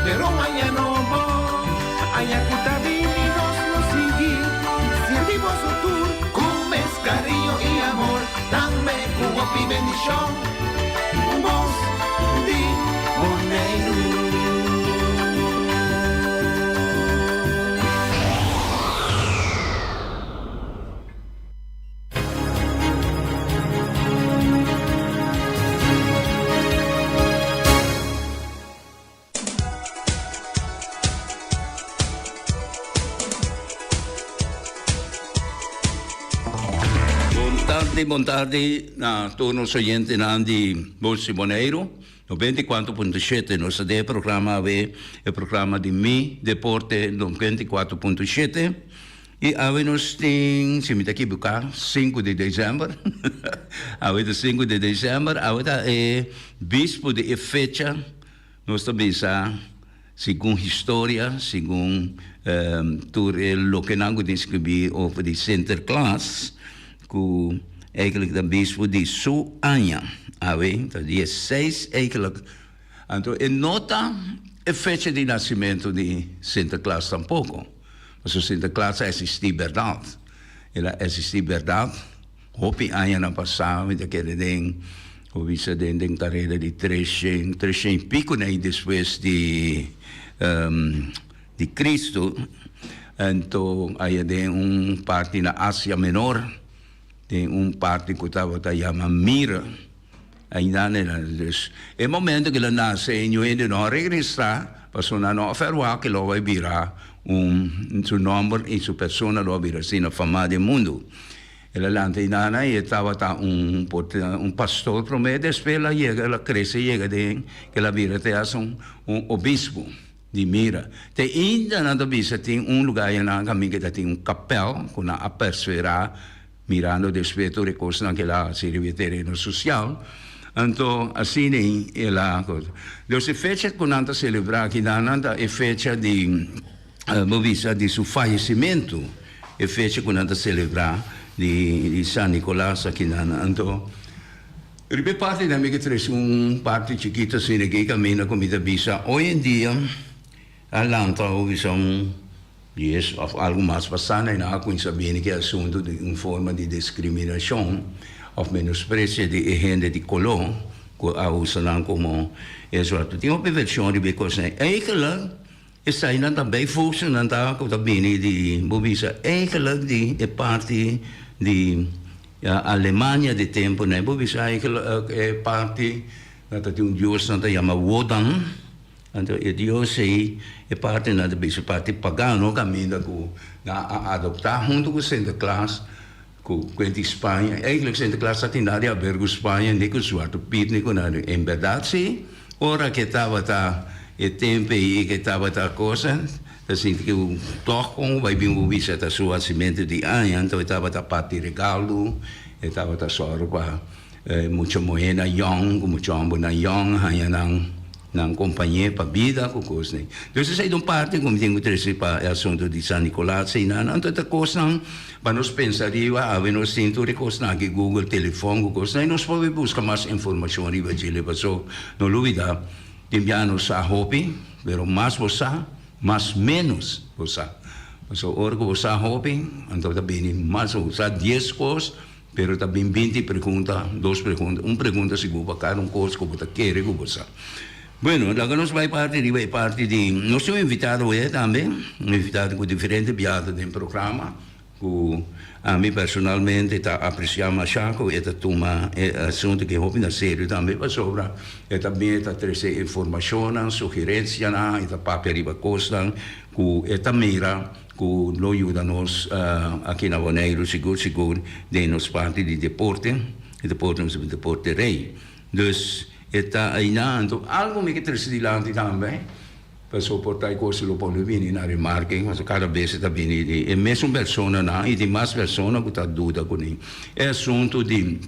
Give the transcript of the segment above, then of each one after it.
Pero aña nobo, aña ku ta bini nos lo sigui sirbi boso tur ku mes kariño i amor, tambe ku hopi bendishon. Bos di Boneiru. Bon tardi, bon tardi na tur nos oyentenan di Bos di Boneiru, 94.7. Nos ta den e programa awe, e programa di Mi Deporte 94.7. I awe nos tin, si mi ta ekiboká, sinku di desèmber. Awe ta sinku di desèmber, awe ta e bispu di e fecha, nos ta bisa segun historia, segun tur e lokenan ku tin skribí over di Sinterklaas, ku eigentlik ta bispu di su aña. Awe ta dia seis eigentlik. Anto e no ta e fecha di nasimentu di Sinterklaas tampoko. Pasobra Sinterklaas a existi berdad. El a existi berdad hopi añanan pasá, mi ta kere den, bo bisa den den kareda di treshen, treshen i piko nei despues di di Cristo. Anto aya den un parti na Asia Menor, den un parti ku tabata yama Mira. Ainda nan a dus e momento ku el a nase e ñu hende no a regresá pasobra nan no a ferwagt ku lo a bai bira un su nòmber i su persona lo a bira asina famá den mundu. El a lanta ainda i e tabata un un pastor promé despues el a yega el a krese yega den ku el a bira te hasta un un obispo di Mira. Te ainda nan ta bisa tin un lugá ayanan kaminda ku ta tin un kapèl ku nan a persuerá Mirando despues tur e kosnan ku el a hasi riba e tereno sosial, anto asina el a cosa. Dus e fecha ku nan ta selebrá aki nan ta e fecha di, bo bisa, di su fayesimentu, e fecha ku nan ta selebrá di San Nicolas aki nan. Anto riba e parti nan mi ke trese un parti chikito asina aki kaminda ku mi ta bisa hoy en dia a lanta bo bisa un. Dies òf algu mas pasá na nan a kuminsá bini ku e asuntu di un forma di diskriminashon òf menospresio di e hende di koló ku a usa nan komo e suerte. Tin hopi vershon riba e kosnan. Eigenlijk esainan ta bijvoegselnan ta ku ta bini di bo bisa eigenlijk di e parti di Alemania di tempunan. Bo bisa eigenlijk e parti nan ta tin un dios nan ta yama Wodan. Anto e dios ei, e partinan ta bisa parti pagano kaminda ku nan a adoptá huntu ku Sinterklaas ku kuenta di Spaña. Eigentlik Sinterklaas ta tin nada di haber ku Spaña ni ku Zwarte Piet ni ku nada. En bèrdat sí, ora ke tabata e tempu ei ke tabata kosa, ta sinti ku tòg kon bai bin bo bisa ta su hasimentu di aña, anto e tabata parti regaldo, e tabata sòru pa mucha muhénan yòn ku mucha hòmbernan yòn haña nan. Nan kompañé pa bida ku kosnan. Dus esei ta un parti ku mi tin ku trese pa e asuntu di San Nicolas einan. Anto ta kosnan pa nos pensa riba. Awe nos tin tur e kosnan aki, Google, telefòn ku kosnan, i nos por buska mas informashon riba djele. Paso no lubida, tin bia nos sa hopi, pero mas bo sa, mas ménos bo sa. Paso ora ku bo sa hopi, anto ta bini mas bo sa dies kos. Pero ta bin binti pregunta, dos pregunta, un pregunta sigur pa kada un kos ku bo ta kere ku bo sa. Bueno, laga nos bai parti riba e parti di, nos tin un invitado awe tambe, un invitado ku diferente biaha den programa, ku ami personalmente ta apresiá masha ku e ta tuma e asuntu ki hopi na serio tambe, pasobra e ta bin e ta trese informashonnan, sugerensianan, e ta papia riba kosnan ku e ta mira. Ku lo yuda nos aki na Boneiru sigur sigur den nos parti di deporte, e deporte nos ta deporte rei. Dus e ta aina anto algu mi ke trese dilanti tambe pa soporta e kos lo pone bini na remarke pasobra kada bes e ta bini di e mesun personanan i tin mas persona ku ta duda kuné. E asuntu di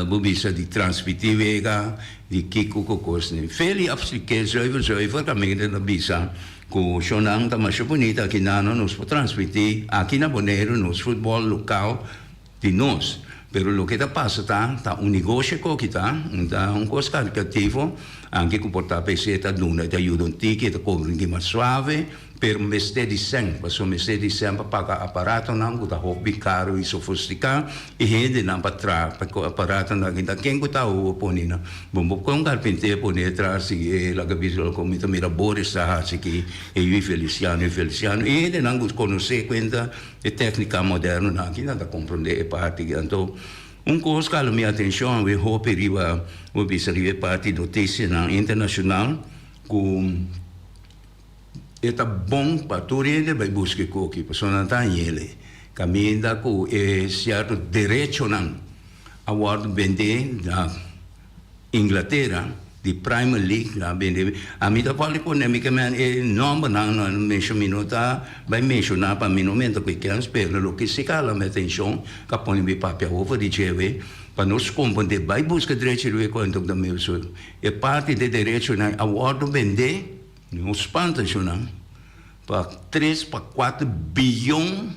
bo bisa di transmití wega di kiko ku kosnan. Feli a splik'é zuiver zuiver kaminda ta bisa Ku shownan ta masha bunita aki nano nos por transmití aki na Boneiru nos futbòl lokal di nos. Pero loke ta pasa ta, ta un negoshi ku aki ta, un ta un kos karikativo, anke ku por ta p'esei ta duna, e ta yuda un tiki, e ta kobra un tiki mas suave, pero mester di sèn, pasobra mester di sèn pa paga aparatonan ku ta hopi karu i sofostiká, e hendenan pa traha pa ku aparatonan aki ta ken ku ta awo pone nan. Bo bo kon karpinter pone tras di e laga bisa loke mi ta mira Boris ta hasi aki, e yu Feliciano, e Feliciano, e hendenan ku konosé kuenta. E tèknika modernonan aki nan ta komprondé e parti aki. Anto un kos ku a hala mi atenshon awe hopi riba bo bisa riba e parti notisianan internashonal ku e ta bon pa tur hende bai buska e koki pasobra nan ta hañ'el kaminda ku e sierto derechonan a wòrdu bendé na Inglatera di Primer League la bende ami ta wòrdu pone mi ke men e nòmbernan no mensho mi no ta bai menshoná pa mi no menta ku e kèns pero loke si ka hala mi atenshon ka pone mi papia over di djewe pa nos komprendé bai buska drechi riba e kuento ku ta mi e parti di derechonan a wòrdu bende no spanta shunan pa tres pa kuater biyon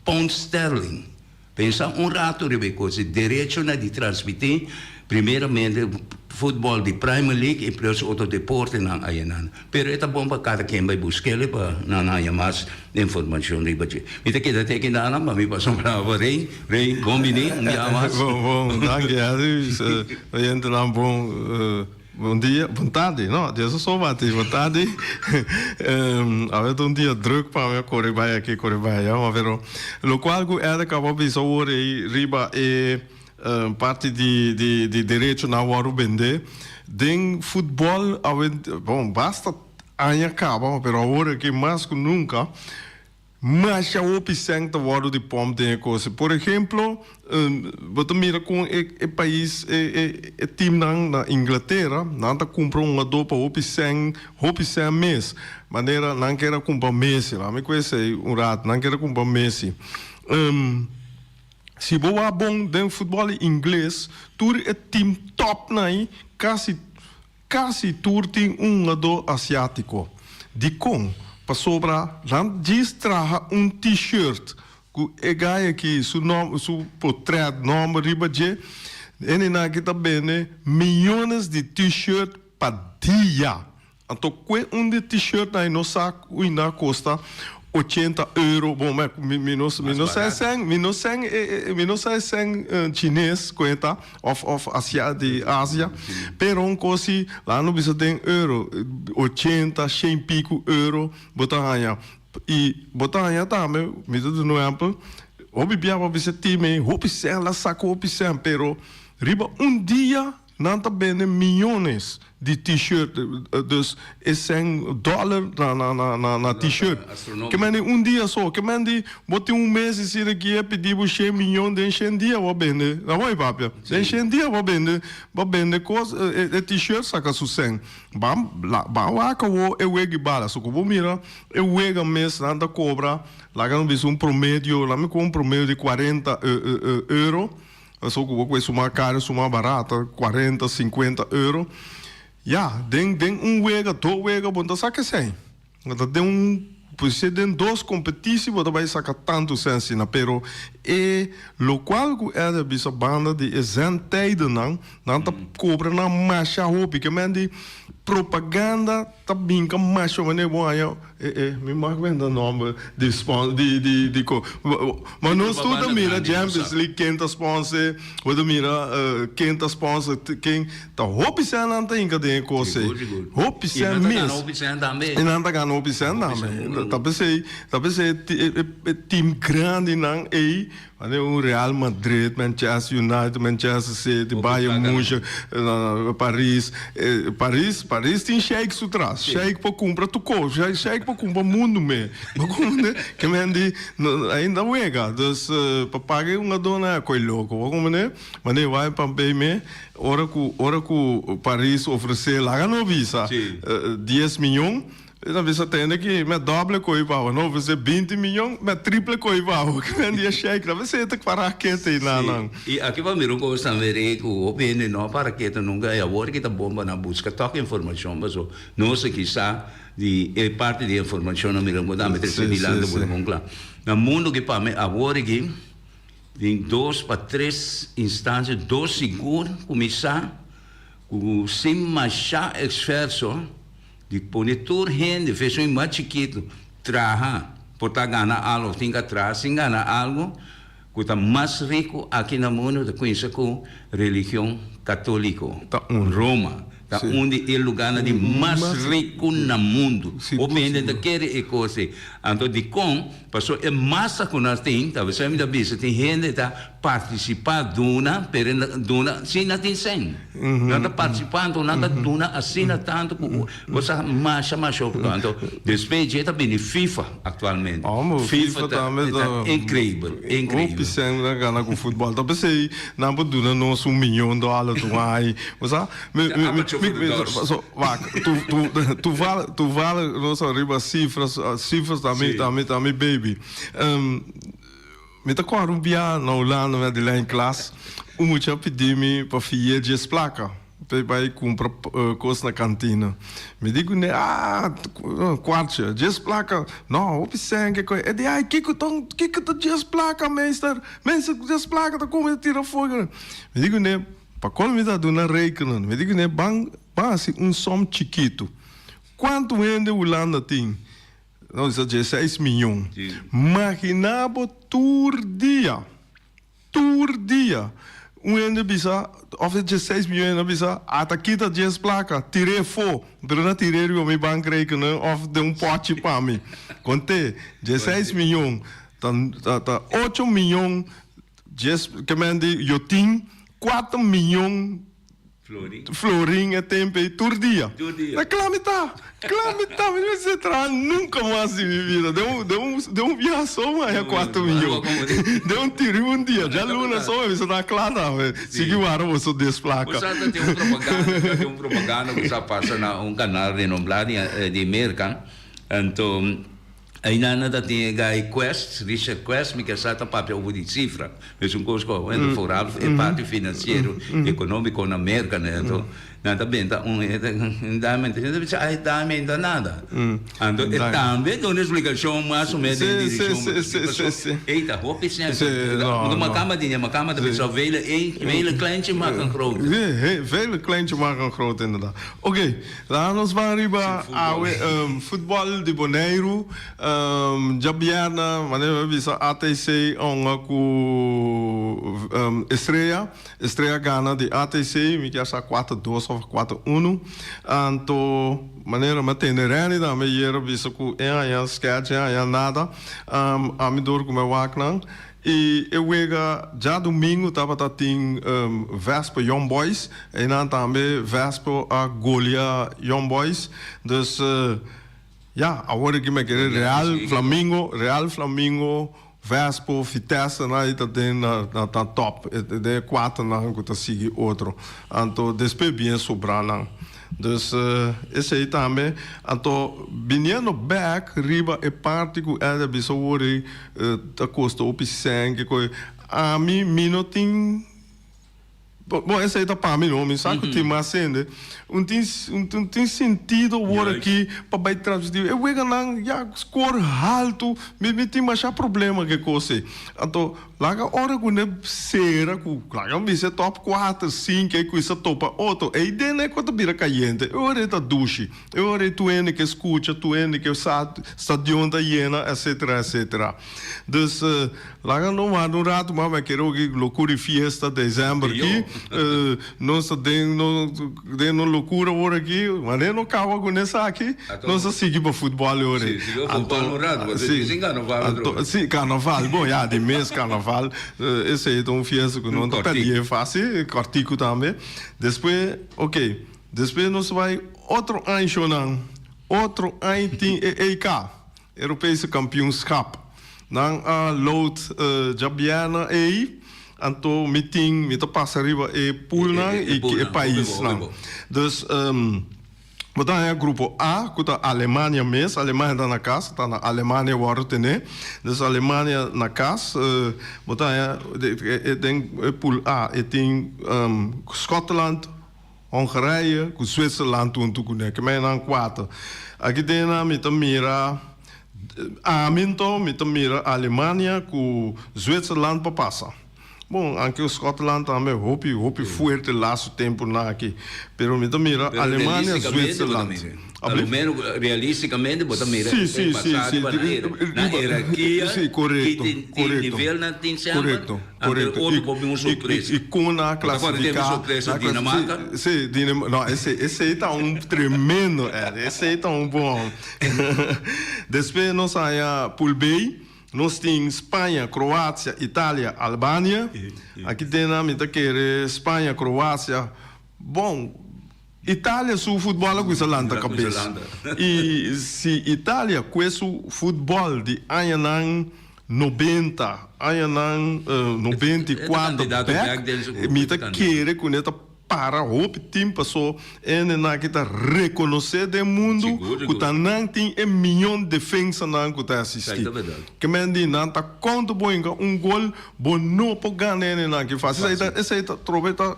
pound sterling. Pensa un rato riba e cos di derechonan di transmiti primeramente futbol di Primer League y plus otro deportenan ayanan. Pero e ta bon pa cada ken bay busquele pa nan haya mas informacion riba dje. Mi ta keda te akinan pa mi pasa un palabra pa Rey. Rey, bon bini un bia mas. Bon, bon. Danki Harry. Oyentenan bon. Bon dia, bon tardi, no, dies a so bati, bon tardi. Awe ta un dia druk pa mi a kore bai aki, kore bai aya, ma pero lokual ku Eric a bisa awor ei riba e parti di di di derechonan wòrdu bendé den futbòl awe, bon, basta aña kaba, pero awor aki mas ku nunka. Masha hopi sèn ta wòrdu di pòmp den e kos. Por ehemplo, bo ta mira kon e e pais, e e e timnan na Inglatera, nan ta kumpra un hungadó pa hopi sèn, hopi sèn mes. Manera nan kier a kumpra Messi, laat mi ku esei un rat, nan kier a kumpra Messi. Si bo wak bon den futbòl ingles, tur e tim tòpnan ei kasi Kasi tur tin un hungadó asiátiko. Dikon? Pasobra nan djis traha un T-shirt ku e gai aki su nòmber, su potrèt, nòmber riba dje. Hendenan aki ta bende miyones di T-shirt pa dia. Anto kue un di e T-shirtnan ei no sa ku nan a kosta ochenta euro, bon mi mi mi no mi no sa e sèn mi no sèn mi no sa e sèn chines ku e ta òf òf asia di Asia pero un kos si laga no bisa den euro ochenta shen piku euro bo ta haña i bo ta haña tambe mi ta duna un ehèmpel hopi bia bo a bisa tin mi hopi sèn la saka hopi sèn pero riba un dia. Nan ta bende miyones di T-shirt, dus e sèn dollar na na na na T-shirt. Ke men di un dia so, ke men di bo tin un mes asina ki e pidi bo shen miyon den shen dia bo a bende, na bo papia? Den shen dia bo a bende, bo a bende kos e T-shirt saka su sèn. Ban ban wak awo e wega i bala, so ku bo mira e wega mes nan ta kobra, laga nos bisa un promedio, laga mi ku un promedio di kuarenta euro. Pasobra ku bo kue suma karo suma barata, kuarenta, sinkuenta euro. Ya, den den un wega, dos wega bo no ta saka esei. Bo ta den un, puede den dos kompetisi bo ta bai saka tantu sèn asina. Pero e lokual ku Eder bisa banda di e zendtijdennan, nan ta kobra nan masha hopi. Ke men di propaganda ta binka masha wanneer bo haña E e mi mag benta nomber di spon di di di ko ma nos tur ta mira Champions League ken ta sponsor bo ta mira ken ta sponsor ken ta hopi sèn nan ta hinka den e kos ei hopi sèn mes i nan ta gana hopi sèn tambe ta p'esei ta p'esei e team grandinan ei Mane un Real Madrid, Manchester United, Manchester City, Bayern Munchen, Paris. Paris, Paris tin sheik su tras. Sheik por cumpra tur cos. Sheik por cumpra mundo me. Bo comprende? Ke men di, ainda wega. Dus, pa paga e hungadornan a coy loco. Bo comprende? Mane wai pa bay me, ora cu, ora cu Paris ofrece, laga no bisa, dies miyon. E ta bisa tende ki me doble koe baho, no ofresé 20 miyon, me triple koe baho. Ki men di e sheik, ta bisa e ta para kete i nan nan. I aki pa mira un kos tambe Rey ku hopi hende no a para ketu nunka i awor ki ta bon pa nan buska tok informashon paso nos aki sa di e parti di informashon nan mira ku tambe trese dilanti bo ta bon kla. Na mundu ki pa mi awor aki. Den dos pa tres instancia, dos sigur cuminsa cu sin masha esfuerso di pone tur hende, fesun y mas chikito, traha por ta gana algo of tin ka traha sin gana algo cu ta mas rico aki na mundo ta cuminsa cu religion catolico, Roma. Ta un di e lugarnan di mas rico na mundo. Hopi hende ta kere e cos ei. Anto dicon? Pasobra e masa cu nos tin, ta besei mi ta bisa, tin hende ta participa duna, pero e duna sin nan tin sen. Nan ta participa anto nan ta duna asina tanto cu bo sa masha masha hopi. Anto despues dje ta bini FIFA actualmente. FIFA ta increibel, increibel. Hopi sen nan gana cu futbol. Ta pesey nan por duna nos un miyon dollar tur aña. Bo sa? Mi, mi, mi, mi, mi, so, wak, tu, tu, toevallig, toevallig nos ariba cifras, cifras ta mi, ta mi, ta mi baby. Um, mi ta kòrda un bia na Hulanda mi a di lei klas, un mucha a pidi mi pa fi'é dies plaka pa e bai kumpra kos na kantina. Mi di kuné, ah, kwartje, dies plaka, no, hopi sèn ke kos. E di, ai, kiko ta, kiko ta dies plaka, meester? Meester, dies plaka ta kome ta tira afó. Mi di kuné, Pa kol mi ta duna rekenen? Mi di kuné, ban ban hasi un som chikitu. Kuantu hende Hulanda tin? Nos bisa dieseis miyon. Maginá bo tur dia, tur dia, un hende bisa, òf e dieseis miyon hende a bisa, ata kita dies plaka, tir'é afó, pero na tir'é riba mi bankrekenen òf den un pòchi pa mi. Kont'é, dieseis miyon ta ta ocho miyon Djes ke men di yo tin kuater miyon florin e tempo ei tur dia. Na kla mi ta, kla mi ta, mi no mester traha nunka mas di mi bida. Den un, den un, den un biaha so mi haña kuater miyon. Den un tiro riba un dia. Djaluna so mi bisa ta kla tambe. Sigui wara boso des plaka. Bo sa ta tin un propaganda, ta tin un propaganda ku sa pasa na un kanal renombrá di Merka. Anto. Einan nan ta tin e guy Quest, Richard Quest, mi ke sa ta papia over di cifra. Mesun kos ku awor, foral e parti finansiero, ekonómiko na Merka, anto nan ta benta un dame, ta bisa ai dame no ta nada. Anto e tambe duna eksplikashon mas o menos den direkshon, ey ta hopi sèn, makamba di makamba ta bisa vele vele kleintje maken groot. Vele kleintje maken groot inderdaad. Oké. Laat nos ban riba awe futbòl di Boneiru. Djabièrnè manera mi a bisa ATC honga ku Estrella. Estrella gana di ATC mi kier sa kuater dos òf kuater unu. Anto manera mi a tende Renny tambe ayer a bisa ku e haña sketch e haña nada. Ami dor ku mi a wak nan. I e wega djadumingu tabata tin Vespa Young Boys. Einan tambe Vespa a golia Young Boys. Dus ya, awor aki mi a kere Real Flamingo, Real Flamingo, Vespa, Vitesse nan ei ta den na ta top. Den e kuaternan ku ta sigui otro. Anto despues bien sobrá nan. Dus esei tambe. Anto biniendo bek riba e parti ku Ed a bisa awor ei ta kosta hopi sèn ke koe. Ami mi no tin bon esei ta pa mi no mi sa ku tin mas hende un tin un tin sentido awor aki pa bai transmiti e weganan ya skor haltu mi mi tin masha problema ku e kos ei. Anto Laga ora ku ne sera ku laga bisa e top kuater, sinku ei ku sa topa otro ei den e ku ta bira kayente e ora ei ta dushi e ora ei tur hende ke skucha tur hende ke sa stadion ta yena etcetera etcetera dus laga no wak un ratu mas mi a kere oki lokura i fiesta december aki nos ta den no den no lokura awor aki wanneer no kaba ku esaki nos a sigui pa futbòl e ora ei. Anto si anto si karnaval bon ya di mes karnaval esei ta un fiesta ku no ta pèrdí fásil kòrtiku tambe despues ok despues nos bai otro aña shownan otro aña tin e EK Europese kampioenschap nan a load djabièrnè ei anto mi tin mi ta pasa riba e poolnan i e paisnan dus. Bo ta haña grupo A ku ta Alemania mes, Alemania ta na kas, ta na Alemania wòrdu tené, dus Alemania na kas, bo ta haña den e pool A e tin Skotland, Hongarije ku Zwitserland huntu kuné, ke mei nan kuater. Aki den nan mi ta mira, ami anto mi ta mira Alemania ku Zwitserland pa pasa. Bon, anke Scotland tambe hopi hopi fuerte laatste temponan aki. Pero mi ta mira Pero Alemania, realisticamente bo ta Zwitserland. mira. A lo meno realisticamente bo ta mira Sí, e sí, sí, pasado sí. pa nan era. Nan hierarquia, Sí, ki correcto, tin tin correcto. nivelnan tin semper, Correcto, anto correcto. otro Y, por bin un y, y, sorpresa. y con nan Bo ta corda tin clasifica, sorpresa nan clasi- Dinamarca? sí, sí, Dinam-, no, esey, esey ta un tremendo, eh, esey ta un bon. Despues nos haya Pool B. Nos tin Spaña, Kroatia, Italia, Albania. Aki den nan mi ta kere Spaña, Kroatia. Bon, Italia su futbòl a kuminsá lanta kabes. I si Italia kue su futbòl di añanan nobenta, añanan 94 bèk, mi ta kere ku ne ta Para hopi tin paso hendenan aki ta reconoce den mundo cu ta nan tin e miyon defensanan cu ta asisti. Ke men di nan ta conta bo hinca un gol bo no por gana hendenan aki facil. Esey ta esey ta trobe ta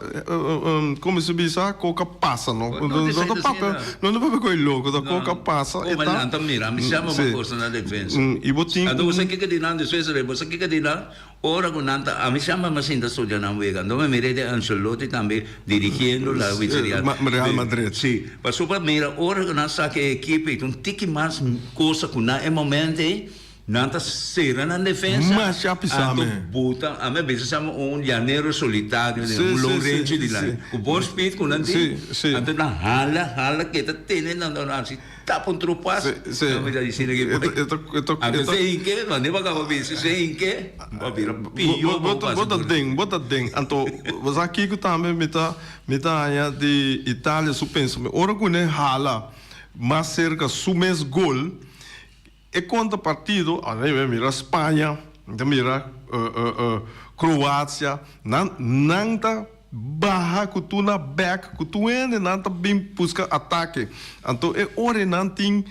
como se bisa coca pasa no. No ta papia no ta papia coy loco ta coca pasa e ta. Y bo tin un. Ora ku nan ta, ami semper mi a sinta studia nan wega. Anto mi mira e de Ancelotti tambe dirigiendo la Real. Real Madrid. Si, pasobra mira ora ku nan saka e ekipo ei ta un tiki mas kosa ku nan e momento ei nan ta sera nan defensa. Masha pisa Anto mi. buta, ami a bisa sama un llanero solitario den un long range di nan. Ku bon speed ku nan tin, anto nan hala hala keda tene nan nan hasi. Tapa un trupas. Sí, sí. No, mi ta diciendo que Eto, eto, eto, Anto eto. se hinke, mane pa caba bisa, se hinke, ba bira pio Bo, bo, bo ta den, bo ta den. Anto, bo sa kiko tambe mi ta, mi ta haña di Italia su pensamentu. Ora ku ne hala mas serka su mes gol, e konta partido, a mi mira Spaña, mi ta mira Kroatia, nan, nan ta Baha ku tur na bek ku tur hende nan ta bin buska atake. Anto e ora nan tin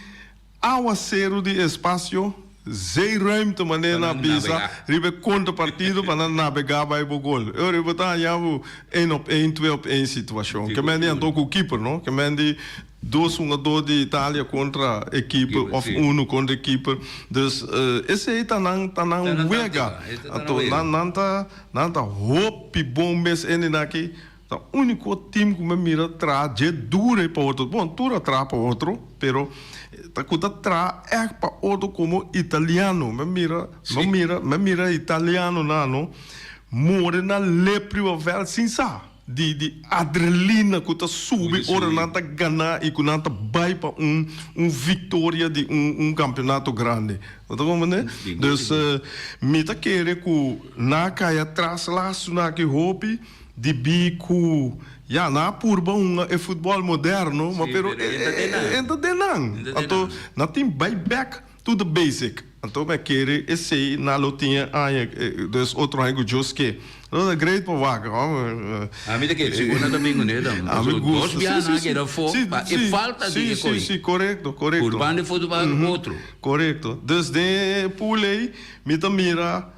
awaseru di espasio, zeeruimte manera nan a bisa, riba e kontra partido pa nan nabegá bai bo gol. E ora bo ta haña bo één op één, twee op één situashon. Ke men di anto ku kiper no, ke men di dos hungadó di Italia kontra e kiper òf unu kontra e kiper. Dus esei ta nan ta nan wega. Anto nan nan ta. Nan ta hopi bon mes endinan aki ta unico team cu mi mira traha dje dure pa otro bon tur a traha pa otro pero ta cu ta traha echt pa otro como italiano mi mira mi mira mi mira italianonan no more na lep riba veld sin sa di di adrelina cu ta subi ora nan ta gana y cu nan ta bay pa un un victoria di un un campeonato grandi. Bo ta comprende? Dus mi ta kere cu nan a cay atras lastu nan aki hopi dibí cu ya nan a purba hunga e futbol moderno ma pero e ta den nan. Anto nan tin bay back to the basic. Anto mi a kere esey nan lo tin e aña dus otro aña cu Dios ke. Lo ta great pa wak. Ami ta kere sigur nan ta bin kuné dan. Ami Dos gusta. biaha Sí, nan a sí, keda afó sí, pa e sí, falta di sí, e sí, koi. sí, korekto, korekto. Purban di futbal otro. Korekto. Dus den e pool ei mi ta mira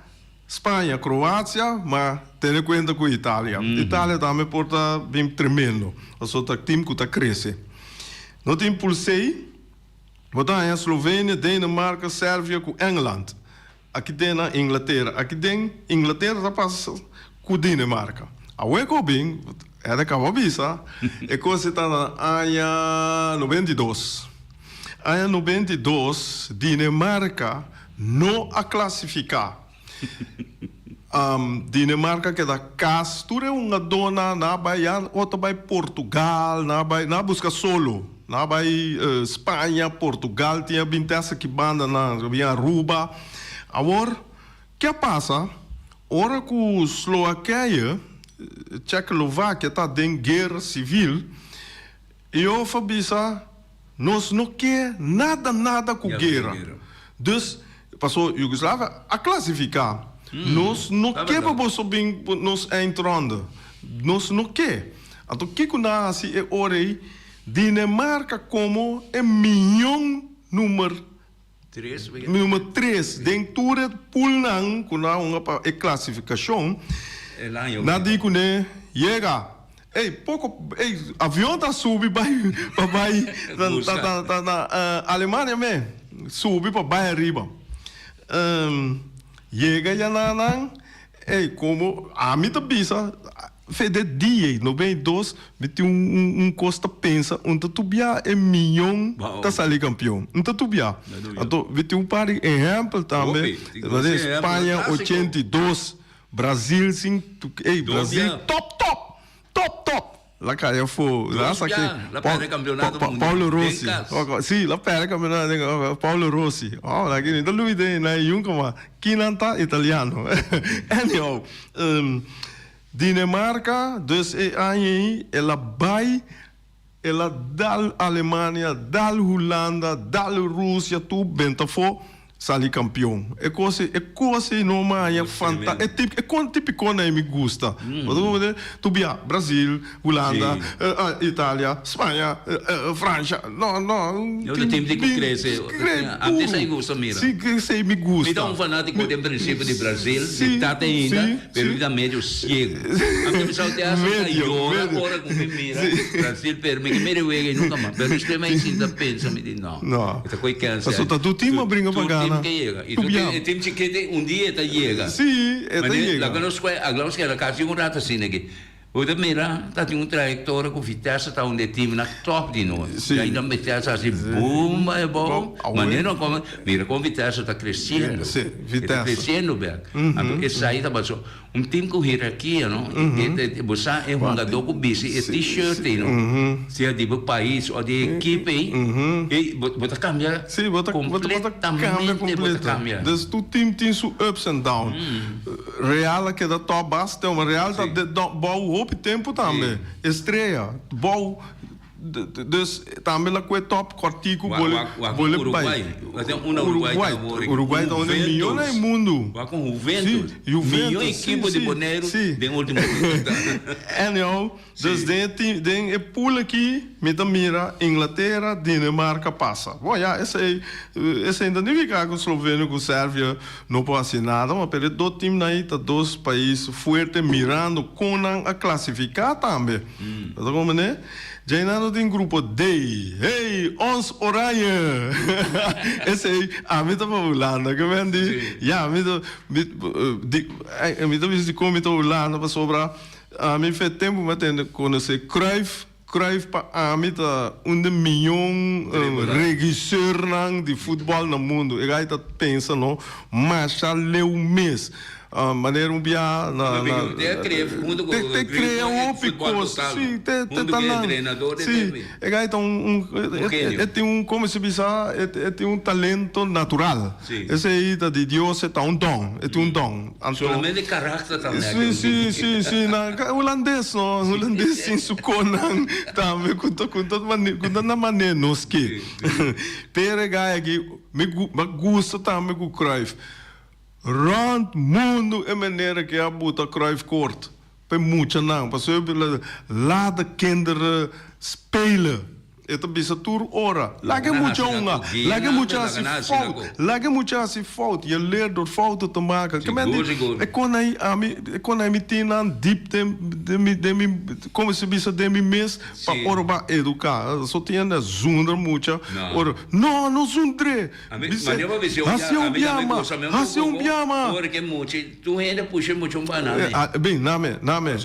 Spaña, Kroatia, ma tene kuenta ku Italia. Italia tambe por ta bin tremendo. Pasobra ta team ku ta krese. No tin pool C, bo ta haña Slovenia, Denemarke, Servia ku Engeland. Aki den na Inglatera. Aki den Inglatera ta pasa ku Dinemarka. Awe ku bin, hende kaba bisa, e kos ei ta na aña 92. Aña 92 Dinemarka no a klasifiká. Dinemarka keda kas, tur e hungadónan nan a bai ya, otro a bai Portugal, nan a bai, nan a buska solo. Nan a bai Spaña, Portugal, tin a bin te hasta ki banda nan a bin Aruba. Awor, ke a pasa? Ora ku Slowakije, Tsjeklovakia ta den guera sivil, Iof a bisa, Nos no ke nada nada ku guera. Dus, paso Yugoslavia a klasifiká. Nos no ke pa boso bin nos eindronde. Nos no ke. Anto kiko nan a hasi e ora ei? Dinemarka komo e mion numer Numer tres, den tur e poolnan ku nan a hunga pa e klasifikashon, nan di kuné, Yega! Ey, poko, ey, avion ta subi bai pa bai ta ta na Alemania me, subi pa bai ariba. Yega ya nan nan. Ey, como ami ta bisa, fe de dia 92, mi tin un un cos ta pensa, un ta tubia e miyon ta sali campeon. Un ta tubia. Anto mi tin un par di ehempel tambe, Spaña 82, Brazil sin, ey, Brazil top top, top top. La cay afo. Dos bia la perde campeonato mundial. Paolo Rossi. Si, la perde campeonato den Paolo Rossi. Oh, la kini ta lui den na yun como kinan ta italiano. Anyhow, Dinamarca dus e aña ei el a bay, el a dal Alemania, dal Hulanda, dal Rusia tur benta afo. Sali kampion. E kos ei, e kos ei no maña fanta, e tip, e kon tipikonan ei mi gusta. Bo ta comprende? Tu bia Brasil, Hulanda, Italia, Spaña, Francia, no, no. E otro tim tin ku krese. Antes ei gusta mira. Si, esei mi gusta. Mi ta un fanatiko den prinsipio di Brasil, mi tata ainda, pero mi ta medio siego. Anto mi sa te hasta ta yora ora ku mi mira Brasil, pero mi ke mira e wega ei nunka mas. Pero despues mi a sinta pensa, mi di no. No. E ta koe kèns. Pasobra ta tur tim a bringa pa gana. Tur tim ke yega. I tur e tim chikito un dia e ta yega. Sí, e ta yega. Laga nos koe, laga nos keda kasi un rato asina aki. Bo ta mira ta tin un trayektoria ku Vitesse ta un di e timnan tòp di nos. Sí. I nan Vitesse hasi boom bai abou. Manera kon mira kon Vitesse ta kresiendo. Sí, Vitesse. E ta kresiendo bèk. Anto esei ta paso. Un tim ku hierarkia no, bo sa e hungadó ku bisti e t-shirt ei no, sea di bo pais o di e ekipo ei, ei bo ta kambia kompletamente bo ta kambia. Dus tur tim tin su ups en down. Real a keda top basta, ma Real ta bou hopi tempu tambe, Estrella bou. Dus tambe la kue top kòrtiku bole bole bai. Uruguay. Uruguay ta un di mihó na e mundu. Wak un Juventus. Si, Juventus. Mihó ekipo di Boneiru den ultimo Anyhow, dus den e team, den e pool aki mi ta mira Inglatera, Dinamarca pasa. Bon ya, esei, esei no ta nifiká ku Slovenia ku Servia no por hasi nada, ma pero e dos teamnan ei ta dos pais fuerte mirando kon nan a klasifiká tambe. Bo ta comprende? Djeinan no tin grupo D. Hey, ons oranje! Esei, ami ta pa Hulanda. Ke men di, ya, mi ta, mi, di, mi ta bisa dikon mi ta Hulanda pasobra ami fe tempu mi a tende konosé Cruyff. Cruyff pa ami ta un di miyon regiseurnan di futbòl na mundu. E gai ta pensa no masha leu mes. Manera un bia na na Te a crea hunto cu te crea hopi cos si te te ta nan si e gai ta un un e tin un como se bisa e tin un talento natural esey ta di Dios e ta un don e tin un don anto Solamente karakter ta si si si si nan hulandes no hulandes tin su conan tambe cu ta cu ta cu ta na manera nos ke pero e gai aki mi gusta tambe cu Cruyff. Rond mundu e manera ke a buta Cruyff kort pa e muchanan, pasobra laat de kinderen spelen. E ta bisa tur ora, laga e mucha hunga, laga e mucha hasi fout, laga e mucha hasi fout, je leert door fouten te maken. Ke men di, e kon ei ami, e kon ei mi tin nan diep den den mi den mi, como se bisa, den mi mes pa ora bo a educa. So tin hende a zundra mucha ora, no, no zundr'é. Bisé, Hasi un biama, hasi un biama. Bin, name, name.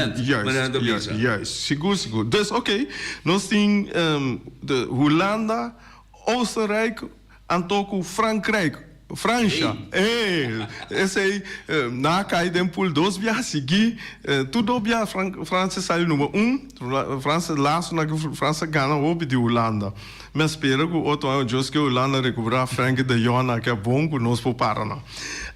Juist, juist, sigur, sigur. Dus, oké, nos tin de Hulanda, Oostenrijk, anto ku Frankrijk. Fransha, eh, esei nan a kai den pool dos biaha sigui, tur dos biaha Fransia sali number un, Fransia laatste na ku Fransia gana hopi di Hulanda. Mi a spera ku otro aña djos ke Hulanda rekupera Frenkie de Jong nan ke bon ku nos por para nan.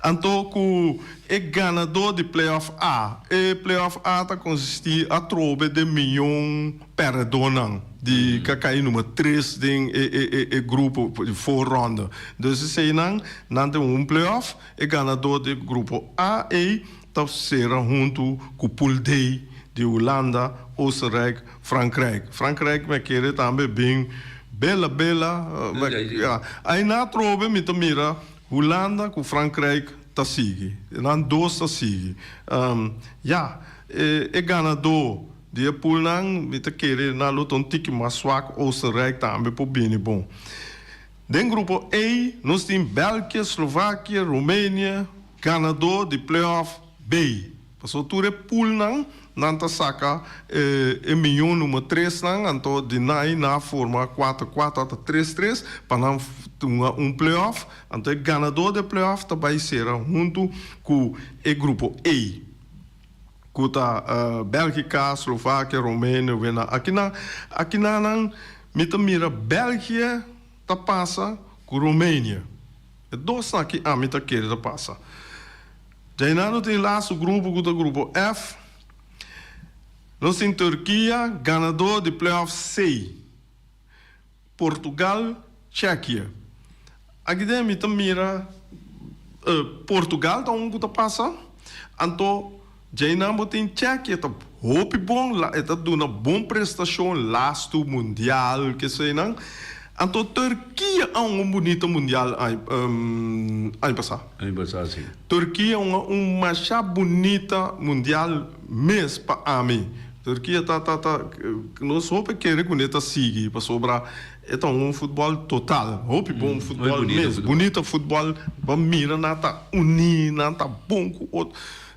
Anto ku e ganadó di playoff A, e playoff A ta konsisti atrobe den miyon pèrdedónan di ka kai number tres den e grupo di voorronde. Dus eseinan nan tin un playoff, e ganadó di grupo A ei ta sera huntu ku pool D di Hulanda, Oostenrijk, Frankrijk. Frankrijk mi a kere tambe bin bela bela. Aina atrobe mi ta mira Hulanda ku Frankrijk ta sigui. Nan dos ta sigui. Ya, e ganadó Di e poolnan mi ta kere nan lo ta un tiki mas swak, Oostenrijk tambe por bini bon. Den grupo A nos tin België, Slovakia, Roemenië, ganadó di playoff B. Pasobra tur e poolnan nan ta saka e miñó number tresnan, anto di nai nan a forma kuater kuater ata tres tres pa nan hunga un playoff. Anto e ganadó di e playoff ta bai sera huntu ku e grupo A. Ku ta Bèlgika, Slovakia, Roemenië, wena. Akinan, akinanan mi ta mira Bèlgië ta pasa ku Roemenië. E dosnan aki ami ta kere ta pasa. Djainan no tin lastu grupo ku ta grupo F. Nos tin Turkia, ganadó di playoff C. Portugal, Tsjekië. Aki den mi ta mira Portugal ta un ku ta pasa, anto djeinan bo tin Tsjekië ta hopi bon, e ta duna bon prestashon lastu mundial keseinan. Anto Turkia a un bunita mundial aña pasá. Aña pasá si. Turkia un a un masha bunita mundial mes pa ami. Turkia ta ta ta nos hopi kere ku ne ta sigui pasobra e ta un futbòl total hopi bon futbòl mes bunita futbòl bo mira nan ta uní nan ta bon ku otro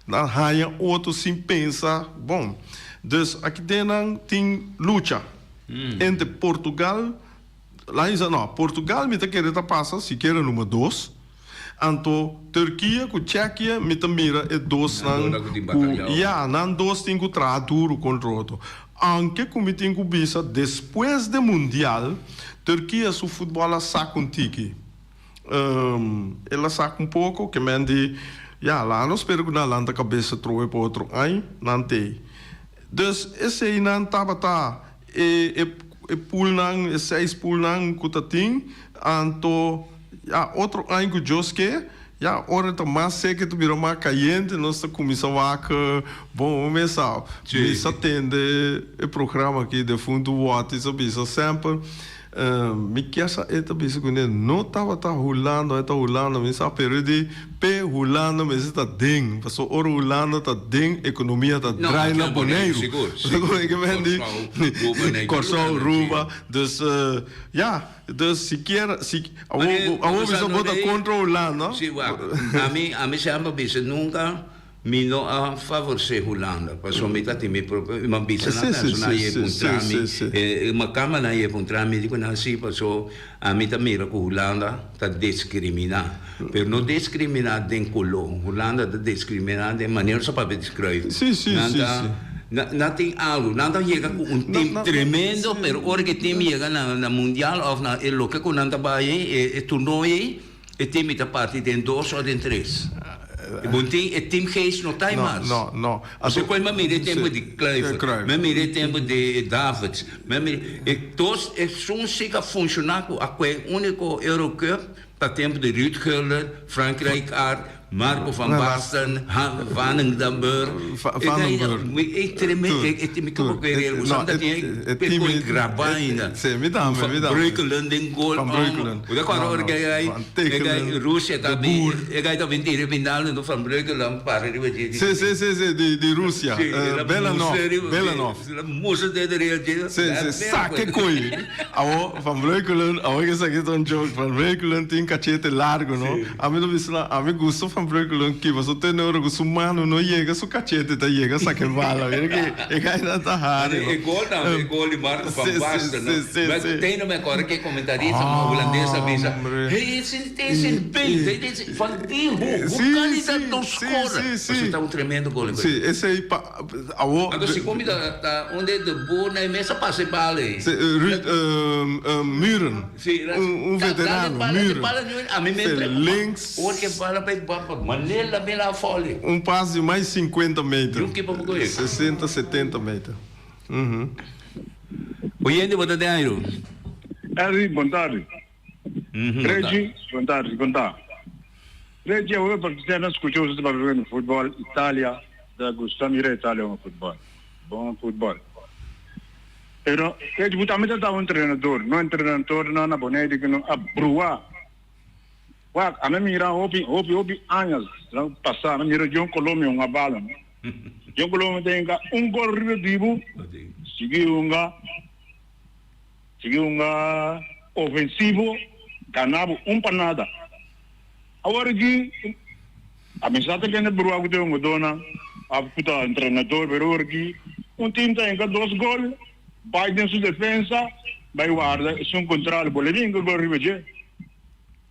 nan haña otro sin pensa bon dus aki den nan tin lucha entre Portugal la hisa no Portugal mi ta kere ta pasa sikiera number dos. Anto Turkia ku Tsjekië mi ta mira e dosnan ku ya nan dos tin ku traha duru kontra otro. Aunke ku mi tin ku bisa despues de mundial Turkia su futbòl a sak un tiki. El a sak un poko ke men di ya laga nos spera ku nan lanta kabesa trobe pa otro aña nan tei. Dus eseinan tabata e e poolnan e seis poolnan ku ta tin anto. Ya otro aña ku Dios ke, ya ora ta mas sek e ta bira mas kayente, nos ta kuminsá wak bon un mes sa. Mi sa tende e programa aki Defuntu Wòti sa bisa semper, mi kier sa e ta bisa kuné no tabata Hulanda, e ta Hulanda mi sa pero e di p'e Hulanda mester ta den, pasobra ora Hulanda ta den ekonomia ta drai na Boneiru. Kòrsou, Aruba, dus ya. Dus sikiera, si, awor bo, awor bisa bo ta kontra Hulanda. Si, wak, ami, ami semper bisa nunka mi no a favoresé Hulanda, pasobra mi ta tin mi propio, mi a bisa nan persona a yega kontra mi, e makamba nan a yega kontra mi, di ku nan si, pasobra ami ta mira ku Hulanda ta diskriminá, pero no diskriminá den koló, Hulanda ta diskriminá den manera sa papia di Cruyff, nan ta. Nan tin algu. Nan ta yega ku un tim tremendo, pero ora ku e tim yega na mundial òf na e loke ku nan ta bai ei, e turnooi ei, e tim ta parti den dos òf den tres. E bon tin e teamgeest no ta ei mas. No, no. Pasobra ku mi a mira e tempu di Kluivert, mi a mira e tempu di Davids, mi a mira e dos esun si ka funshoná ku a kue úniko Eurocup Ta tempu di Ruud Gullit, Frank Rijkaard, Marco van Basten, Han Vandenberg. E tremendo, e mi komo ku e real, ta tin e koi grabá ainda. Van Breukelen den gol. Van Breukelen. Bo ta kòrda ora ku e gai, e gai Rusia ta bin, e gai ta bin tira e final enton Van Breukelen para riba dje. Si, si, si, si, di Rusia. Belanov, Belanov. Musa den real dje. Si, si, sake koi. Awor Van Breukelen, awor ke esaki ta un joke, Van Breukelen tin kachete largo no, ami ta bisa nan, ami gusta Van Breukelen ki pasobra te ora ku su mano no yega su kachete ta yega saka e bala, mira ke e gainan ta hari no. E gol tambe, e gol di Marco van Basten no, ma te no me acorda ke comentarista hulandes a bisa, hey ese ese beet, ese van die hoek, hoe kan hij dat no scoren? Pasobra ta un tremendo gol. Si, esei pa. Awor. Anto si komi ta ta unda de boer na e mesa pasa e bala ei. Si, Ruud Muren. Si, Un un veterano, Muren. Bala nu ami me Si, preocupa. links. Ora ke bala bai ba manera la mira afo ali. Un pas di mais 50 meter. Yun kipa bo kohe. 60, 70 meter. Uhum. Oyente bo ta den airu. Elvi, bon tardi. Reggie, bon tardi, kon ta? Reggie, awe pa kisé na skucha boso ta papia di futbòl, Italia, ta gusta mira Italia hunga futbòl, bon futbòl. Pero, Reggie, bo tambe ta ta un entrenador, no entrenadornan na Boneiru ku no a bruá. Wak, ami mira hopi, hopi, hopi añas pasá, mi mira Jhon Colombia hunga bala, no. Jhon Colombia ta hinka un gol riba dibu, sigui hunga. Sigui hunga ofensivo. Gana bo un pa nada. Awor aki a mi sa ta kende brua ku ta e hungadónan òf ku ta entrenador, pero awor aki un tim ta hinka dos gol, bai den su defensa, bai warda esun kontrario bo le hinka gol riba dje.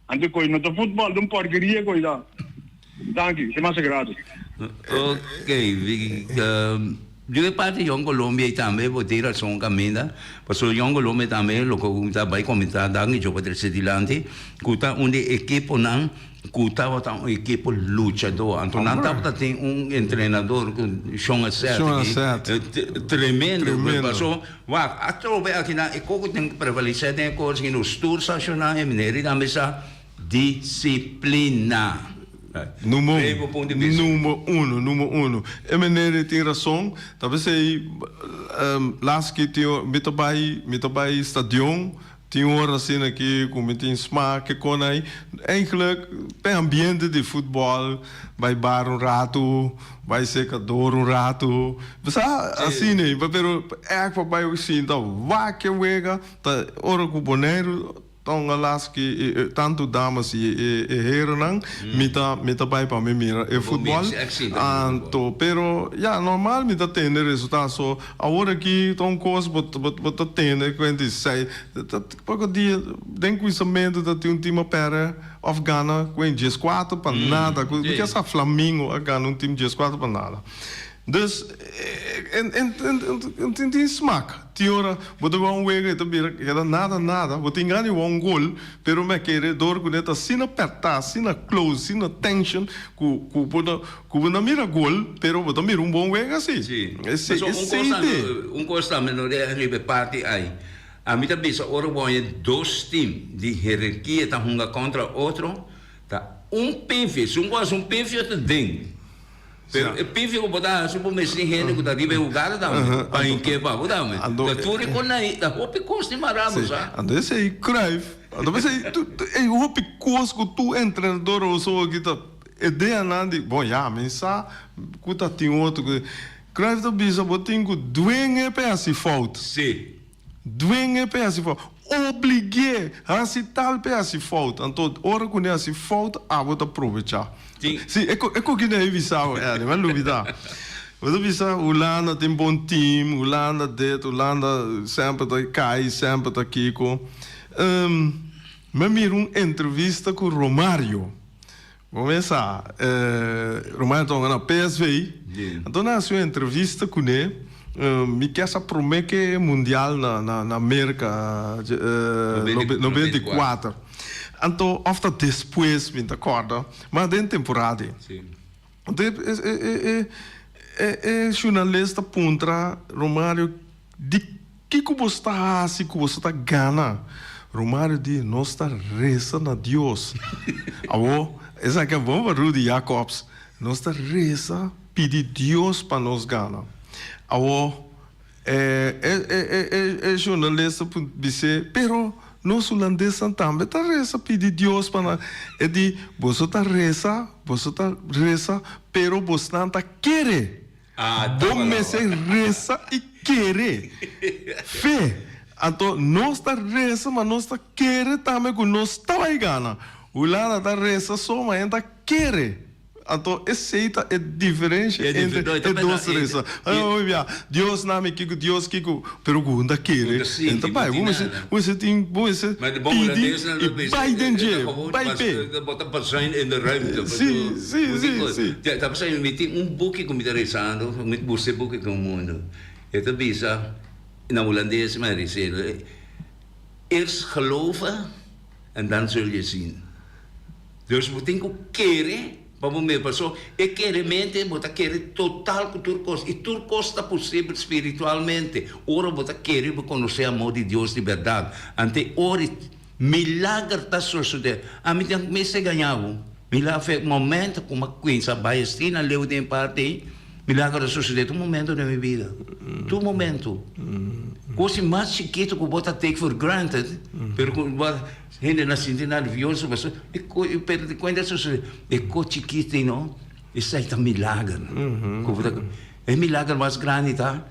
Anto koe no ta futbòl, ta un porkeria koe ta. Danki, te mas grato. Ok, di e parti Jong Colombia y tambe bo tin razon caminda, pasobra Jong Colombia tambe loke cu ta bay comenta danki djo pa trece dilanti, cu ta un di ekiponan cu tabata un ekipo luchador, anto nan tabata tin un entrenador cu Shon Asset aki, tremendo, pasobra wak atrobe akinan e koko tin cu prevalece den e cos aki nos tur sa shona e manera y tambe sa. Disiplina. Numero uno, numero uno. E meneer ei tin rason. Ta p'esei las ki tin mi ta bai, mi ta bai stadion, tin ora asina aki ku mi tin smak e kon ei. Eigenlijk p'e ambiente di futbòl, bai bar un ratu, bai sekador un ratu. Bo sa asina ei, pero ègt pa bai sinta wak e wega ta ora ku Boneiru. Ta un alas ki tantu damas i e herennan mi ta mi ta bai pa mi mira e futbol anto pero ya normal mi ta tende resultado so awor aki ta un kos bo bo ta tende kuenta i sei ta poko dia den kuinsamentu ta tin un tim a perde of gana ku e dieskuater pa nada ku mi ke sa flamingo a gana un tim dieskuater pa nada dus en en en tin smak. Tin ora bo ta wou un wega y ta bira keda nada nada, bo tin gana di wou un gol, pero mi a kere dor cu ne ta asina perta, asina close, asina tension cu cu bo ta cu bo no mira gol, pero bo ta mira un bon wega si. Si. Esey Pasobra un esey cos te. un cos tambe no de riba e parti ay. Ami ta bisa ora bo haña dos team di hererkia ta hunga contra otro, ta un pifia, si un bo haci un pifia ta den. Pero e pifia ku bo ta hasi bo mester tin hende ku ta riba e hugada tambe pa hinke pa bo tambe. Ta tur e kon ahí ta hopi kos tin mará bo sa. Anto esei Cruijff, anto esei e hopi kos ku tur entrenador oso aki ta ideanan di bon ya mi sa ku ta tin otro ku Cruijff ta bisa bo tin ku dwenge pa e hasi fout. Si. Dwenge pa e hasi fout. Oblig'é hasi tal pa e hasi fout. Anto ora ku ne hasi fout abo ta probechá. Si, e e koki na e bisa bo, Elly, mi a lubidá. Bo ta bisa Hulanda tin bon team, Hulanda dit, Hulanda semper ta kai, semper ta kiko. Mi a mira un entrevista ku Romario. Bo mesa Romario ta hunga na PSV, anto nan hasi un entrevista kuné, mi ke sa promé ke mundial na na Merka 94, anto òf ta despues mi ta kòrda, mas den temporada ei. Anto e e shurnalista puntra Romario di kiko bo sta hasi ku boso ta gana? Romario di, Nos ta resa na Dios. Awor, esaki a bon pa Rudy Jacobs. Nos ta resa pidi Dios pa nos gana. Awor, e e e shurnalista bis'é, Pero nos hulandesnan tambe ta resa pidi Dios pa nan. E di, Boso ta resa, boso ta resa, pero bosnan ta kere. Bo mester resa i kere. Fe. Anto nos ta resa ma nos ta kere tambe ku nos ta bai gana. Hulanda ta resa so ma nan ta kere. Anto esei ta e diferensha entre e dos resa. Dios na mi kiko, Dios kiko, pero ku nan ta kere nan ta bai. Bo mester bo mester tin bo mester pidi i bai den dje, bai p'e. Bo ta bazuin in de ruimte. Si, si, si, si. Ta pasando mi tin un buki ku mi ta rezando, mi buska e buki ku mundu. E ta bisa na hulandes mi a res'e, Eerst geloven en dan zul je zien. Dus bo tin ku kere pa bo mira paso e keremente bo ta kere total ku tur kos i tur kos ta posibel spiritualmente ora bo ta kere bo konosé amor di Dios di bèrdat ante ora milager ta sosodé ami ta mester gaña bo milager momento ku mi a kuinsa bai asina leu den e parti ei milager a sosodé tur momento den mi bida tur momento kos mas chikitu ku bo ta take for granted pero ku bo Hende na sinti nervioso pasobra e ko e pero di kuenta sosode e ko chikito ei no esei ta milager ku bo ta e milager mas grandi ta.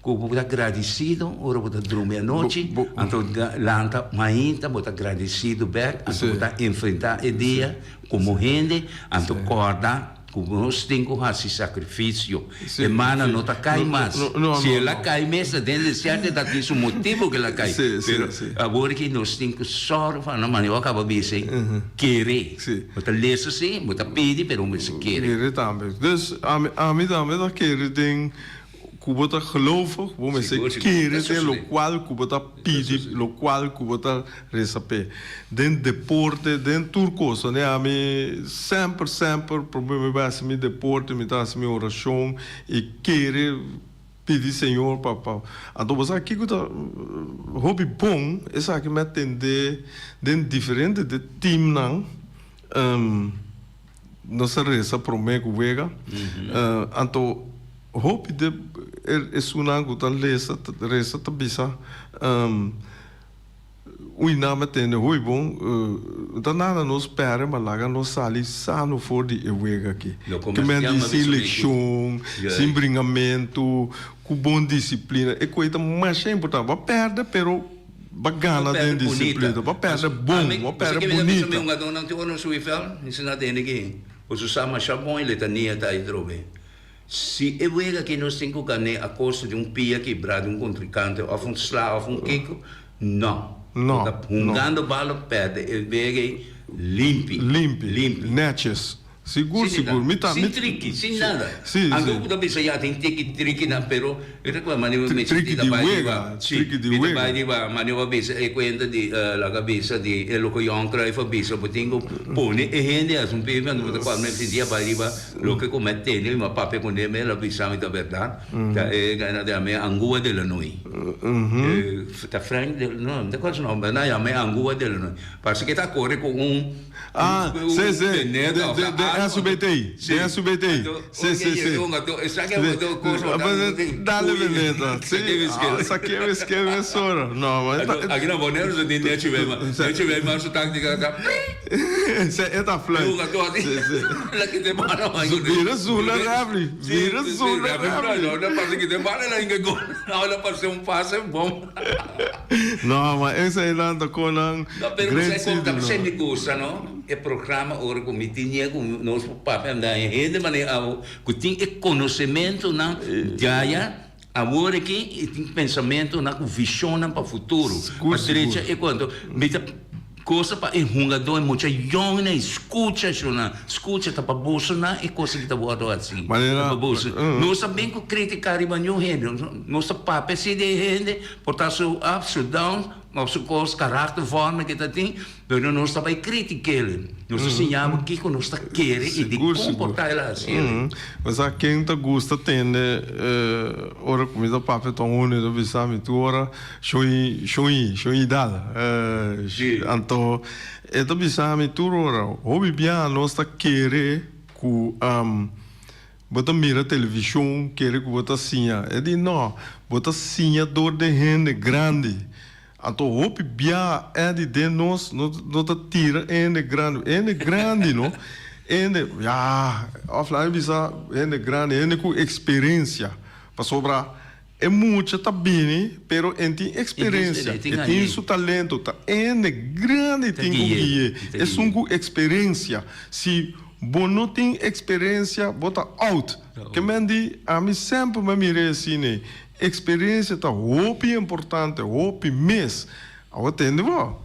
Ku bo ta gradisido ora bo ta drumi anochi, anto lanta mainta bo ta gradisido bek, anto bo ta enfrentá e dia komo hende, anto kòrda ku nos tin ku hasi sakrifisio. E mana no ta kai mas. Si el a kai mes ta den desierto e ta tin su motibu ku el a kai. Pero awor aki nos tin ku sòru pa no manera bo a kaba bisa ei, kere. Bo ta lesa si, bo ta pidi pero bo mester kere. Kere tambe. Dus ami tambe ta kere den Ku bo ta gelovig, bo mester kere den lokual ku bo ta pidi, lokual ku bo ta resa p'e. Den deporte, den tur kos. Wanneer ami semper, semper prome mi bai hasi mi deporte, mi ta hasi mi orashon i kere pidi Señor pa pa. Anto bo sa kiko ta hopi bon? Esaki mi a tende den diferente de teamnan. Nos a resa promé ku wega. Anto hopi de esunnan ku ta lesa resa ta bisa, Ui nan a tende hopi bon, ta nada nos pèrdè ma laga nos sali sano for di e wega aki. Ke men di sin lekshon, sin bringamentu, ku bon disiplina. E koi ta masha importante. Bo a pèrdè pero. Ba gana den disiplina, ba perde bon, ba perde bunita. Mi hungadónan tin ora nos subi vèlt, mi si na tende ki boso sa masha bon e letania ta ei trobe. Si e wega aki nos tin ku gan'é a kosto di un pia kibrá di un kontrinkante òf un sla òf un kiko, no. No, Bo ta hungando bal òf pèrdè e wega ei limpi. Limpi, Limpi. nètjes. Sigur, sigur. Mi ta, Sin triki, sin nada. Si, si. Anto ku ta bisa ya tin tiki trikinan, pero mi ta kua mane mi Triki ta di bai wega, riba, si, triki di mi ta wega. bai riba mane bo a bisa e kuenta di laga bisa di e loke Johan Cruijff a bisa, bo tin ku pone e hende as un pibe, anto bo ta kua mi sinti a bai riba loke ku mi a tende, mi a papia kuné, mi el a bisa mi ta bèrdat, ta e nan ta yama e Angua de la Nooi. Ta Frank de, no, mi ta kua su nomber, nan a yama e Angua de la Nooi. Parse ke ta kore ku un. Ah, sí, sí, de, de, de SUBT, de SUBT, sí, sí, sí. Dale Veneta, sí, esaki mi ske mesora, no, ma eta. Aki na Boneiru su tin Nechi Weimar, Nechi Weimar su taktika ta. Sí, e ta fluit. Sí, sí. Bira zula refri, bira zula refri. No, ma eseinan ta konan. No, pero bo sa kon ta p'esei mi gusta no, e programa ora ku mi tin ñe ku nos por papia anda e hende manera abo ku tin e konosementunan djaya awor aki i tin pensamentunan ku vishonnan pa futuro pa drecha e konto. Mi ta gosa pa e hungadó e mucha yòngnan skucha shonnan, skucha ta pa bosonan e kos aki ta wòrdu hasi, ta pa boso. Nos ta bin ku kritika riba niun hende, nos ta papia si di e hende por ta su ups su downs. Of su kos, karakter, vormen ke ta tin, pero nos ta bai kritik'el. Nos ta siña bo kiko nos ta kere i di kon por ta el a hasi el. Bo sa ken ta gusta tende ora ku mi ta papia ta un e ta bisa mi tur ora shon shon shon idal. Anto e ta bisa mi tur ora hopi bia nos ta kere ku Bo ta mira televishon, kere ku bo ta siña. E di, No, bo ta siña dor den hende grandi. Anto hopi bia Eddie den nos no no ta tira e hende grandi. E hende grandi no, e hende, ya, òf laga mi bisa hende grandi, hende ku eksperensia. Pasobra E mucha ta bini, pero en tin experencia, e tin su talento, ta hende grandi tin cu gui'e, esun cu experencia. Si bo no tin experencia, bo ta out. Ke men di, ami semper mi a mira e asina, experencia ta hopi importante, hopi mes. Awor tende bo,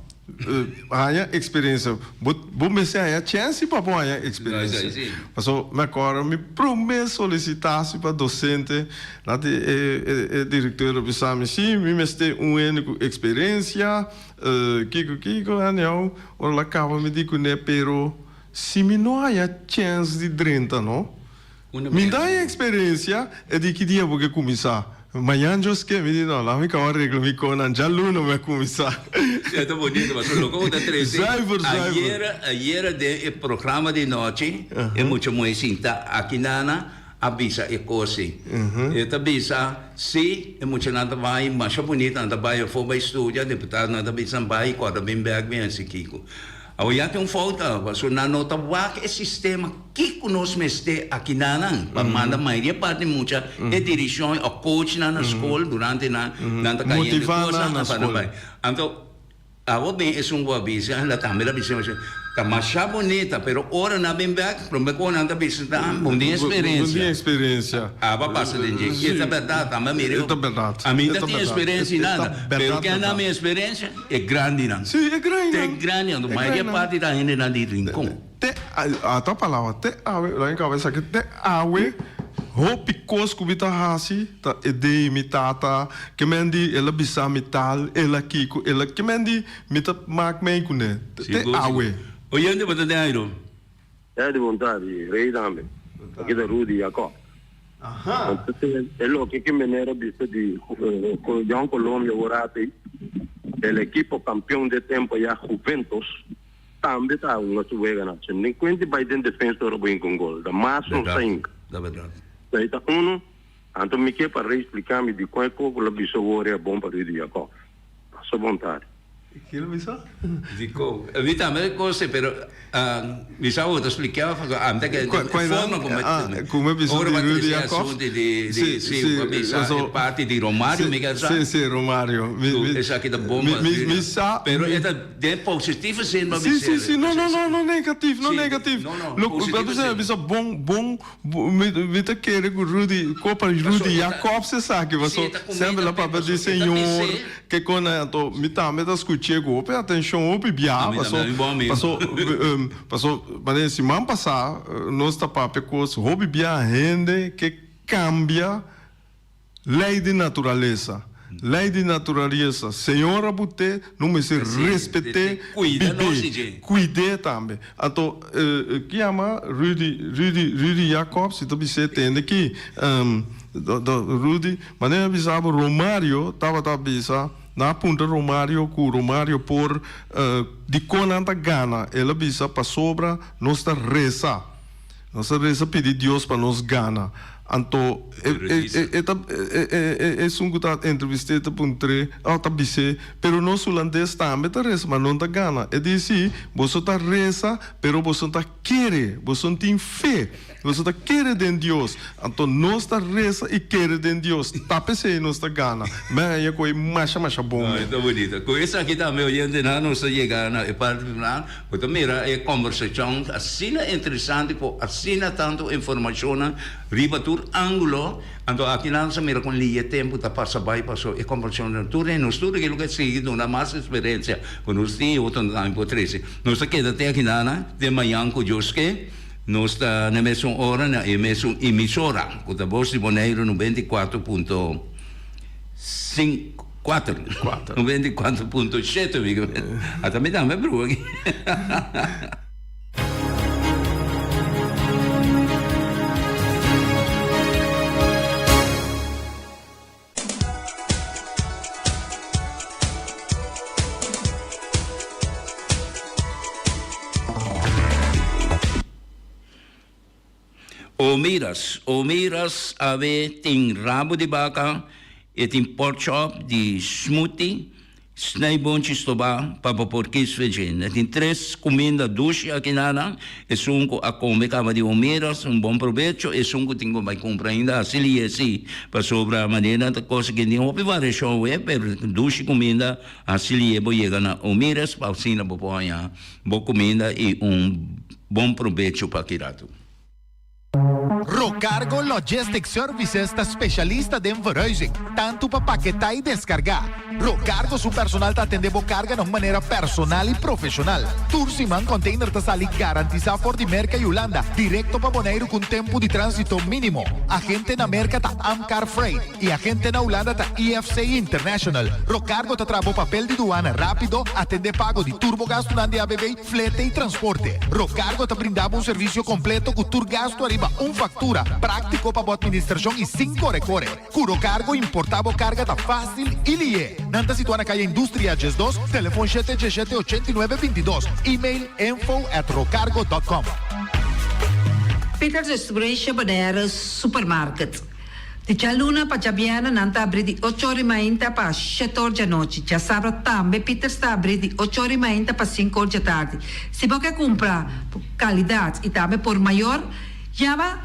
haña experiencia. Bo, bo mester haña chènsi pa bo haña experiencia. Paso mi acorda mi prome solicitatie pa docente, dat e, e, e directeur a bisa mi, si, mi mester un hende cu experiencia, kiko, kiko, anyhow, ora la caba mi di cune, pero si mi no haña chèns di drenta no, Mi ta haña experiencia e di ki dia bo ke cuminsa? Mañan Dios ke? Mi di no, laat mi caba regla mi conan, djaluna mi a cuminsa. E ta bonito pasobra loke bo ta trece Zuiver, zuiver. ayera, ayera den e programa di nochi e mucha muhe sinta aki nana a bisa e cos ei. E ta bisa si e muchanan ta bai masha bonito nan ta bai afo bai studia deputadonan ta bisa nan bai corda bin bek bin haci kico. Awor ya tin un fout pasobra nan no ta wak e sistema kiko nos mester aki nan pa manda mayoria parti mucha e dirishon o coachnan na skol durante nan nan ta kayendo Motivá nan na pa nan skol. bai. Anto Awo bin esun ku a bisa, la tambe la bisa masha, ta masha bunita, pero ora nan bin bek, prome ku nan ta bisa ta, bo tin Bo experiencia. tin experiencia. Aba pasa den dje. Sí. E ta berdad, amba mira E ta berdad. A mi E ta ta tin berdad. experiencia E y ta nada, pero berdad, ken nan berdad. mi experiencia? E grandinan. Sí, e Te grandinan. grandinan, E mayoria grandinan. parti ta hendenan di Rincon. Te a ta palabra te awe laga mi kaba esaki te awe hopi kos ku mi ta hasi ta e dei mi tata ke men di el a bisa mi tal el a kiko el a ke men di mi ta mak mei kuné te Sigur awe. sigur. Oyente bo ta den airo. Eddy bon tardi, Rey tambe. Aki ta Rudy Jacob. Entonces e loke ki meneer a bisa di Jong Colombia wor ati el equipo campeon de tempo ya Juventus Tambe ta hunga su weganan. Si no kuenti bai den defensa ora bo hinka un gol, ta mas nos ta hinka. Esei ta unu. Anto mi ke pa Rey splika mi dikon e koko lo bisa wor e bon pa Rudy Jacob. Pasa bon tardi. Kilo bisa? Dikon? Mi tambe kose, pero mi sa bo ta spliká ami ta kere den forma Kuma bisa ora di bo a Rudy trese Jacob? asuntu di di si bo a bisa e parti di Romario mi ke sa. Si, si, Romario. Ku esaki ta bon pa Mi mi sa. Pero e ta den positieve zin bo a Si, bisa. si, si, no, no, no, no negatief, no Si, negatief. no, no, Lo positieve bisa zin. bisa bon, bon, mi mi ta kere ku Rudy, kopa Rudy Jacobs esaki, Si, paso e ta semper comida la papia paso di e ta señor, bis'é. ke kon anto mi tambe ta skuch'é ku hopi atenshon, hopi bia, Ami paso, tambe, ami bon amigo. paso, paso, manera siman pasá nos ta papia kos hopi bia hende ke kambia Lei di naturalesa Lei di naturalesa Señor a but'é, no mester respet'é, bib'é, kuid'é tambe. Anto, ki yama Rudy, Rudy, Rudy Jacobs, si ta bis'é tende ki, Rudy, manera mi a bisa bo, Romario tabata bisa, nan a puntra Romario ku Romario por, dikon nan ta gana, el a bisa pasobra nos ta resa. Nos ta resa pidi Dios pa nos gana. Anto e e e ta e esun ku ta entrevist'é ta puntr'é òf ta bis'é, Pero nos hulandes tambe ta resa, ma no ta gana. E di, Sí, boso ta resa, pero boso ta kere, boso no tin fe, boso ta kere den Dios. Anto nos ta resa i kere den Dios, ta p'esei nos ta gana. Mi a haña ku ei masha masha bon No, mi. e ta bunita. Ku esaki tambe oyentenan nos ta yega na e parti final. Bo ta mira e kombersashon asina interesante ku asina tantu informashonnan riba tur ángulo. Anto aki nan sa mira kon lia tempu ta pasa bai paso e kombersashonnan tur e nos tur ke loke sigui duna mas eksperensia ku nos tin i otro tambe por trese. Nos ta keda te aki nan te mañan ku Dios ke. Nos ta na e mesun ora na e mesun emisora ku ta Bos di Boneiru 94.5. Cuater. Cuater. 94.7 mi Ata mi tambe bruha aki. O miras, o miras awe tin rabo di baka, e tin porkchop di smoothie, snijboontjes stobá pa bo por kis veggie. E tin tres kuminda dushi aki nana, esun ku a kome kaba di o miras, un bon probecho, esun ku tin ku bai kumpra ainda hasi liye si, pasobra manera ta kos ke tin hopi variashon awe, pero dushi kuminda hasi liye bo yega na o miras pa asina bo por haña bo kuminda i un Bon probecho pa ki ratu. Rocargo Logistic Services ta specialista den verhuizing, tantu pa paketá i deskargá. Rocargo su personal ta atendé bo karga na un manera personal i profeshonal. Tur siman container ta sali garantisá for di Merka i Hulanda direkto pa Boneiru ku un tempu di tránsito mínimo. Agente na Merka ta Amcar Freight. I agente na Hulanda ta IFC International. Rocargo ta traha bo papel di duana rápido, atendé pago di tur bo gastunan di ABV, flete i transporte. Rocargo ta brinda bo un servisio kompleto ku tur gastu ariba un faktura, práktiko pa bo atministrashon i sin kore kore. Ku Rocargo importá bo karga ta fásil i lié. Nan ta situá na Kaya Industria 12, telefon shete djeshete 89 22, email info at rocargo dot com. Peters Distribution Bonaire Supermarket. Di djaluna pa djabièrnè nan ta abrí di och'or i mainta pa shet'or djanochi. Djasabra tambe Pieters ta abrí di och'or i mainta pa sink'or djatardi. Si bo ke kumpra kalidat i tambe por mayor, yama.